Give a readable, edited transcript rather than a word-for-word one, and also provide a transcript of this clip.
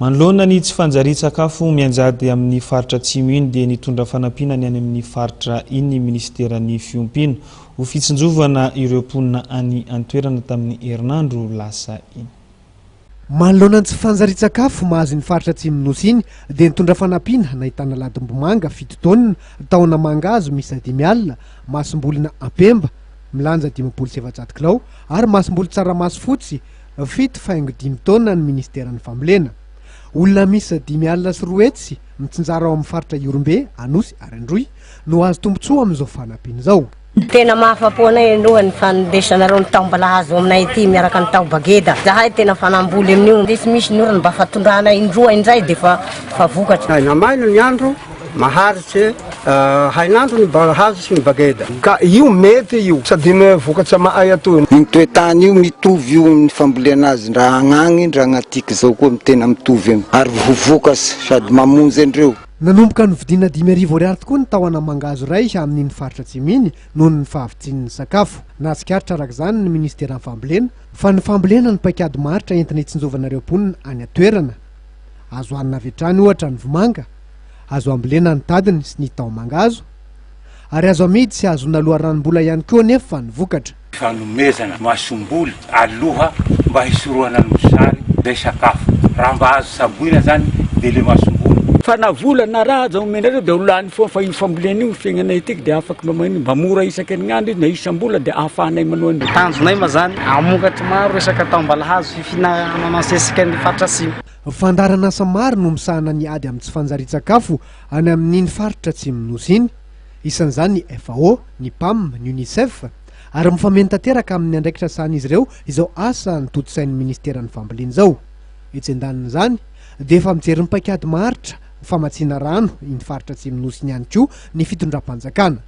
Manoloana ny tsy fanjarian-tsakafo mianjady amin'ny faritra Atsimo iny dia nitondra fanampiana ny any amin'ny faritra iny ny minisiteran'ny Fiompiana ho fitsinjovana ireo mponina any an-toerana tamin'ny herinandro lasa iny. Manoloana ny tsy fanjarian-tsakafo mahazo iny faritra Atsimon'ny Nosy iny dia nitondra fanampiana nahitana ladimbomanga fito taonina, tahona mangahazo miisa 50, masombolina ampemba milanja 450 kilao ary masomboly tsaramaso fotsy fito faingo dimy taona ny minisiteran'ny Fambolena. Olona miisa 250 mitsinjara ao amin'ny faritra Ihorombe, Anosy ary Androy no hahazo tombontsoa amin'izao fanampiana izao. Tena mahafapo anay aloha ny fandesanareo ny taom-balahazo aminay aty miaraka ny tao-bageda. Zahay tena fanamboly amin'io. Tsy misy ny orana mba fa tondrahanay indroa indray dia efa fa vokatra. Aina maina ny andro, maharitse hainandro ny balahazo sy ny bageda. Ka io mety io sady ny vokatsa mahay atoy. Ny toetany io mitovy io amin'ny fambolena azy ndra agnagny ndra agnatiky zao koa tena mitovy io ary ho vokatsa sady mamonjy andreo. Nanomboka novidiana 5000 ariary tokoa ny tahona mangahazo iray amin'iny faritra atsimo iny noho ny fahavitsian'ny sakafo. Nahatsikaritra araka izany ny minisiteran'ny fambolena fa ny fambolena no paikady maharitra entina hitsinjovana ireo mponina any an-toerana. Azo hanina avy hatrany ohatra ny vomanga, azo ambolena ny tadiny sy ny taho-mangahazo, ary azo amidy sy ahazoana loharanom-bola ihany koa anefa ny vokatra. Fanomezana masomboly aloha mba hisorohana ny mosary zay sakafo. Raha mba azo tsaboina zany de le masomboly. Fa na vola na raha aza omenareo dia ho lany foana fa io fambolena io ny fiaignanay etiky dia afaky mba magnino mba mora isan-kerignandro izy na isam-bola dia ahafahanay manoa an'io. Tanjonay ma zany hamokatry maro resaka taom-balahazo fifinanana sesika ny faritra atsimo. Fandaharan'asa maro no misahana ny ady amin'ny tsy fanjarian-tsakafo any amin'iny faritra atsimon'ny Nosy iny. Isan'izany ny FAO, ny Pam, ny Unicef, ary mifameno tanteraka amin'ny andraikitra sahan'izy ireo izao asa notontosain'ny minisiteran'ny fambolena izao. Etsy andanin'izany, dia efa mijery ny paikady maharitra famatsiana rano iny faritra atsimon'ny Nosy iny ihany koa ny fitondram-panjakana.